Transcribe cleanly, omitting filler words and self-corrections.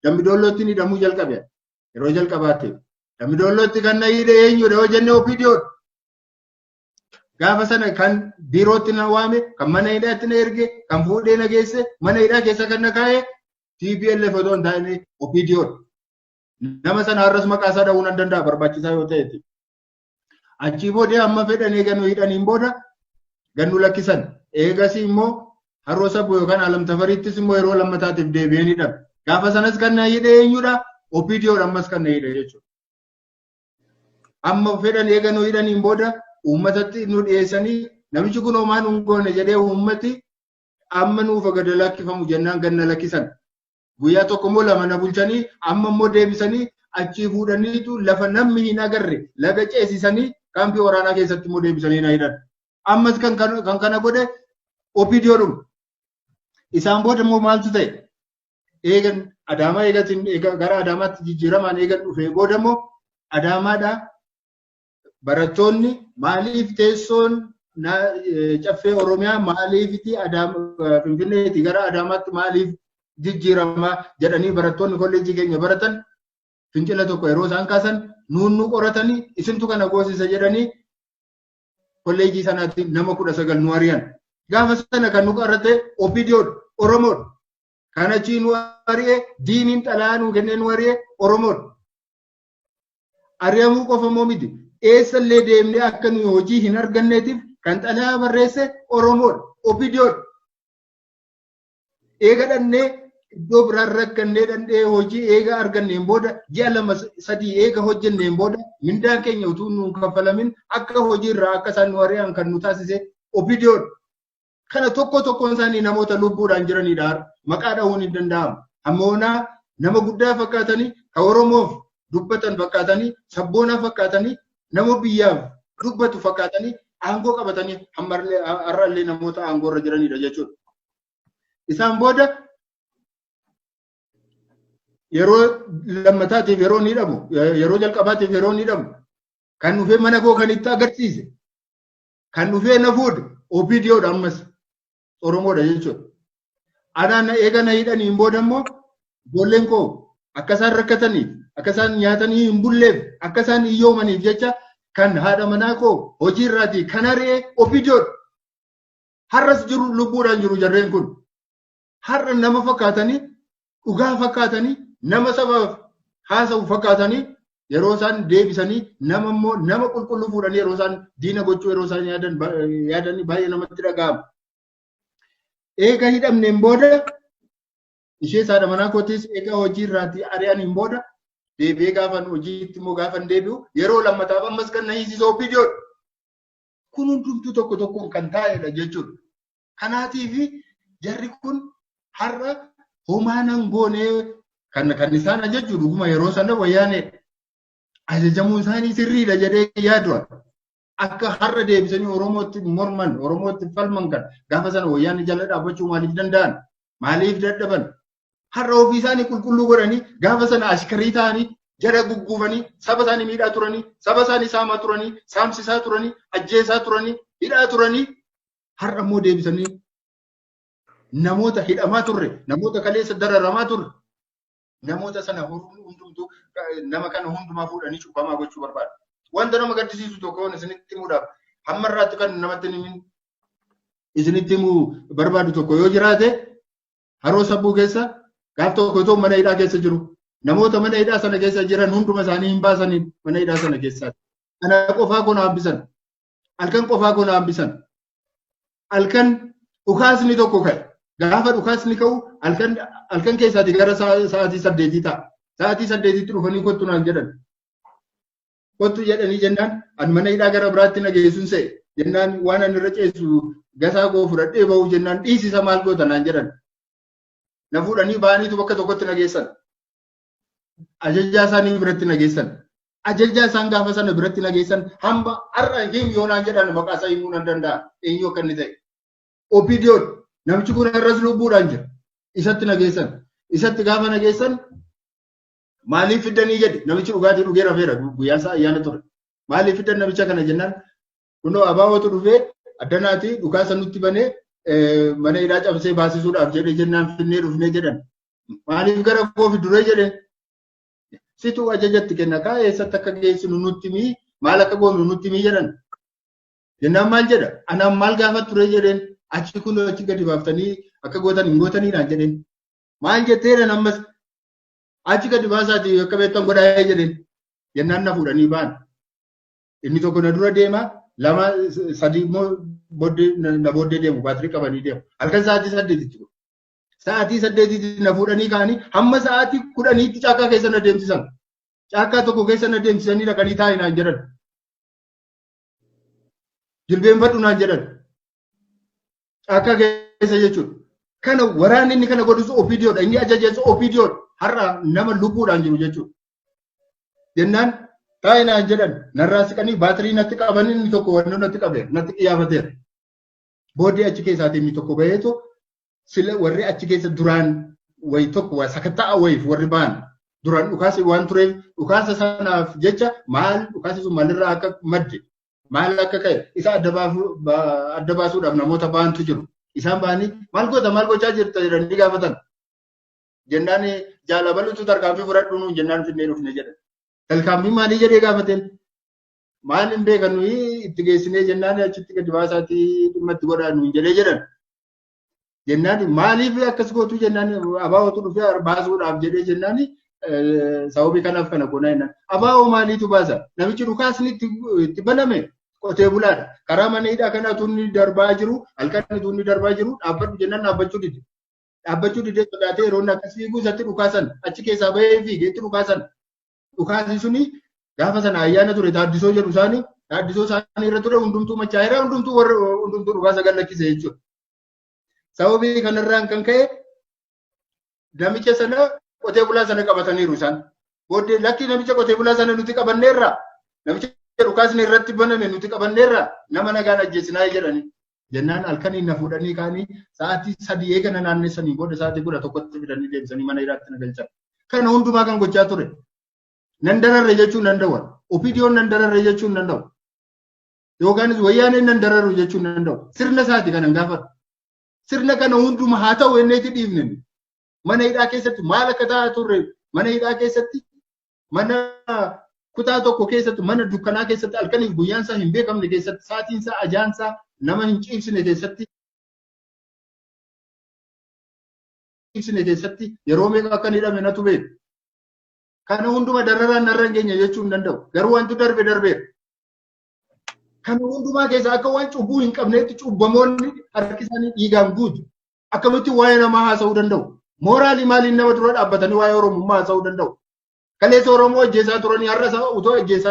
Dambidoollootti hidhamuu jalqabe yeroo jalqabaatti. Dambidoollootti kan na hidhe eenyudha yoo jenne OPDOdha. Gaafa sana kan biirootti na waame, kan mana hidhaatti na erge, kan fuudhee na geesse, mana hidhaa keessa kan na kaa'e TPLF otoo hin taane OPDOdha. Nama sana har'as maqaa isaa dha'uu nan danda'a barbaachisaa yoo ta'etti. Achii booda amma fedhan eega nu hidhaniin booda gannu lakkisan. Eegasii immoo Haroo Sabbuu yookaan Alam Tafariittis immoo yeroo lammataatiif deebi'een hidhame. Gaafa sanas kan na hidhe eenyudha? OPDOdha ammas kan na hidhe jechuudha. Amma fedhan eega nu hidhaniin booda uummatatti nu dhiyeessanii namichi kun homaa nu hin goone jedhee uummati amma nuuf gad lakkifamu jennaan ganna lakkisan. Guyyaa tokko immoo lama na bulchanii amma immoo deebisanii achii fuudhaniitu lafa namni hin agarre laga ceesisanii kaampii waraanaa keessatti immoo deebisanii na hidhan. Ammas kan kana godhe OPDOdhuma. Isaan booda immoo maaltu ta'e? Eegan Adaamaa eegatiin gara Adaamaatti jijjiiramaan eegan dhufee booda immoo Adaamaadhaa barattoonni maaliif teessoon caffee Oromiyaa maaliifiti Finfinneeti gara Adaamaatti maaliif jijjiirama jedhanii barattoonni kolleejjii keenya baratan fincila tokko yeroo isaan kaasan nuun nu qoratanii isintu kana goosisa jedhanii kolleejjii sanaatti nama 19 nu ari'an. Gaafa sana kan nu qorate OPDOdha, Oromoodha. Kan achii nu ari'e diiniin xalayaa nuu kennee nu ari'e Oromoodha. Ari'amuu qofa immoo miti. Eessallee deemnee akka nuyi hojii hin arganneetiif kan xalayaa barreesse Oromoodha, OPDOdha. Eega dhannee iddoo biraan rakkannee dhandhee hojii eega arganneen booda ji'a 2 3 eega hojjenneen booda mindaan keenya utuu nuun kaffalamin akka hojii irraa akka isaan nu ari'an kan nu taasise OPDOdha. Kana tokko tokkoon isaanii namoota lubbuudhaan jiranidha. Maqaa dha'uun hin danda'amu. Hamma onaa nama guddaa fakkaatanii kan Oromoof dubbatan fakkaatanii sabboonaa fakkaatanii nama biyyaaf dubbatu fakkaatanii aangoo qabatanii har'allee namoota aangoo irra jiranidha jechuudha. Isaan booda yeroo lammataatiif yeroo inni hidhamu yeroo jalqabaatiif yeroo inni hidhamu kan dhufee mana koo kan itti agarsiise kan dhufee na fuudhe OPDOdha ammas Oromoodha jechuudha. Anaan na eega na hidhaniin booda immoo ijoolleen koo akka isaan rakkataniif akka isaan nyaatanii hin bulleef akka isaan hiyyoomaniif jecha kan haadha manaa koo hojii irraatii kan ari'e OPDOdha. Har'as jiru lubbuudhaan jiru jarreen kun. Har'a nama fakkaatanii dhugaa fakkaatanii nama sabaaf haasa'u fakkaatanii yeroo isaan deebisanii nama immoo nama qulqulluu fuudhanii yeroo isaan diina gochuu yeroo isaan yaadan baay'ee namatti dhaga'ama. Eega hidhamneen booda ishee haadha manaa kootiis eega hojii irraatii ari'aniin booda deebi'ee gaafan hojiitti immoo gaafan deebi'u yeroo lammataaf ammas kan na hiisise OPDOdha. Kun hundumtuu tokko tokkoon kan taa'edha jechuudha. Kanaatiif jarri kun har'a homaa nan goonee kan isaan ajaju dhuguma yeroo sana wayyaaneedha. Ajajamuun isaanii sirriidha jedhee yaadu. Akka har'a deebisanii Oromootti morman, Oromootti falman kan gaafa sana wayyaanni jala dhaabbachuu maaliif danda'an? Maaliif dadhaban? Har'a ofii isaanii qulqulluu godhanii gaafa sana ashkarii ta'anii jala gugguufanii saba isaanii miidhaa turanii, saba isaanii saamaa turanii, saamsisaa turanii, ajjeesaa turanii, hidhaa turanii har'a immoo deebisanii namoota hidhamaa turre, namoota kaleessa dararamaa turre, namoota sana hundumtuu nama kana hundumaa fuudhanii cubbamaa gochuu barbaadu. Wanta nama gaddisiisu tokko isinitti himuudhaaf hamma irraatti kan namatti himin isinitti himuu barbaadu tokko yoo jiraate Haroo Sabbuu keessa gaaf tokko otoo mana hidhaa keessa jiru namoota mana hidhaa sana keessa jiran hunduma isaanii hin baasaniin mana hidhaa sana keessaa. Ana qofaa koo na hambisan. Halkan qofaa koo na hambisan. Halkan dhukaasni tokko ka'e. Gaafa dhukaasni ka'u halkan keessaati gara sa'aatii 8 ta'a. Sa'aatii 8tti dhufanii kottu naan jedhan. Kottu jedhanii jennaan an mana hidhaa gara biraatti na geessuun se'e. Jennaan waan an irra ceesu gasaa koo fudhadhee ba'u jennaan dhiisisa maal goota naan jedhan. Na fuudhanii ba'aniitu bakka tokkotti na geessan. Ajajaa isaanii biratti na geessan. Ajajaa isaan gaafa sana biratti na geessan hamba har'a him yoo naan jedhan maqaa isaa himuu nan danda'a. Eenyu akka inni ta'e. OPDOn namichi kun har'as lubbuudhaan jira. Isatti na geessan. Isatti gaafa na geessan maaliif fiddanii jedhe namichi dhugaatii dhugee rafeera guyyaan isaa ayyaana ture. Maaliif fiddan namicha kana jennaan kunoo abaa'ootu dhufee addanaati dhukaasa nutti banee mana hidhaa cabsee baasisuudhaaf jedhee jennaan finnee dhufnee jedhan. Maaliif gara koo fiduree jedheen? Situ ajajatti kenna kaa, eessatti akka geessinu nutti himii, maal akka goonu nutti himii jedhan. Jennaan maal jedha? Anaan maal gaafa ture jedheen. Achi kun achi gadi baaftanii akka gootan hin gootanii naan jedheen. Maal jetteedhan ammas? Achi gadi baasaati akka beektan godhaa jedheen. Jennaan na fuudhanii ba'an. Inni tokko na dura deema, lama sadii immoo booddee na booddee deemu, baatirii qabanii deemu. Halkan sa'aatii 8tti. Sa'aatii 8tti na fuudhanii ka'anii hamma sa'aatii 10tti caakkaa keessa na deemsisan. Caakkaa tokko keessa na deemsisanii dhaqanii taa'e naan jedhan. Jilbeenfadhu naan jedhan. Caakkaa keessa jechuudha. Kana waraanni inni kana godhus OPDOdha. Inni ajajeessu OPDOdha. Har'a nama lubbuudhaan jiru jechuudha. Jennaan taa'e naan jedhan, narraa siqanii baatirii natti qabanii, inni tokko wannoo natti qabeera, natti qiyyaafateera. Booddee achi keessaatii inni tokko baheetu, sila warri achi keessa duraan wayi tokko waa sakatta'a wayiif warri ba'an duraan dhukaasa waan tureef, dhukaasa sanaaf jecha maal dhukaasi sun maalirraa akka madde, maal akka ka'e isa adda baasuudhaaf namoota ba'antu jiru. Isaan ba'anii maal goota, maal gochaa jirta jedhanii gaafatan. Jennaan jaalabalutu tarkaanfii fudhadhu nuun jennaan finnee dhufne jedhan. Tarkaanfii maalii jedhee gaafateen? Maal hin beekan, nuyi itti geessinee jennaan achitti gadi baasaatii dhimma itti godhaa nuun jedhee jedhan. Jennaan maaliif akkas gootu jennaan, abaa'ootu dhufee baasuudhaaf jedhee jennaan, sababii kanaaf kana goonaa jennaan. Abaa'oo maaliitu baasa? Namichi dhukaasni itti baname qotee bulaadha. Karaa mana hidhaa kana inni darbaa jiru, halkan inni darbaa jiru, dhaabbadhu jennaan dhaabbachuu dide. Dhaabbachuu didee sodaatee yeroo inni akkas fiiguu isatti dhukaasan, achi keessaa bahee fiigee itti dhukaasan. Dhukaasi suni gaafa sana ayyaana ture, taaddisoo jedhu isaanii, taaddisoo isaanii irra ture, hundumtuu machaa'eera, hundumtuu warra hundumtuu dhukaasa gallakkise jechuudha. Sababii kanarraan kan ka'e namicha sana, qotee bulaa sana qabataniiru isaan. Booddee lakki, namicha qotee bulaa sana nuti qabanneerra, namicha dhukaasni irratti baname nuti qabanneerra, nama nagaan ajjeesinaa jedhani. Jennaan halkaniin na fuudhanii ka'anii sa'aatii 3 eegana naannessanii booda sa'aatii 11tti fidanii deebisanii mana hidhaatti na galchan. Kana hundumaa kan gochaa ture. Nan dararre jechuun danda'u. OPDOn nan dararre jechuun danda'u. Yookaanis wayyaaneen nan dararu jechuun danda'u. Sirna isaati kanan gaafadhu. Sirna kana hunduma haa ta'u enneeti dhiifne. Mana hidhaa keessatti maal akka ta'aa turre, mana hidhaa keessatti, mana kutaa tokko keessatti, mana dukkanaa keessatti, halkaniif guyyaan isaa hin beekamne keessatti, sa'aatiin isaa ajaan isaa nama hin ciibsine keessatti yeroo meeqa akka hidhame natu beeku. Kana hunduma dararaan narra hin geenye jechuu hin danda'u. Garuu wanti darbe darbeera. Kana hundumaa keessa akka waan cubbuu hin qabneetti cubbamoonni harki isaanii dhiigaan guutu. Akkamitti waa'ee namaa haasa'uu danda'u? Mooraalii maaliin nama dura dhaabbatanii waa'ee Oromummaa haasa'uu danda'u? Kaleessa Oromoo ajjeesaa turanii har'a utoo ajjeesaa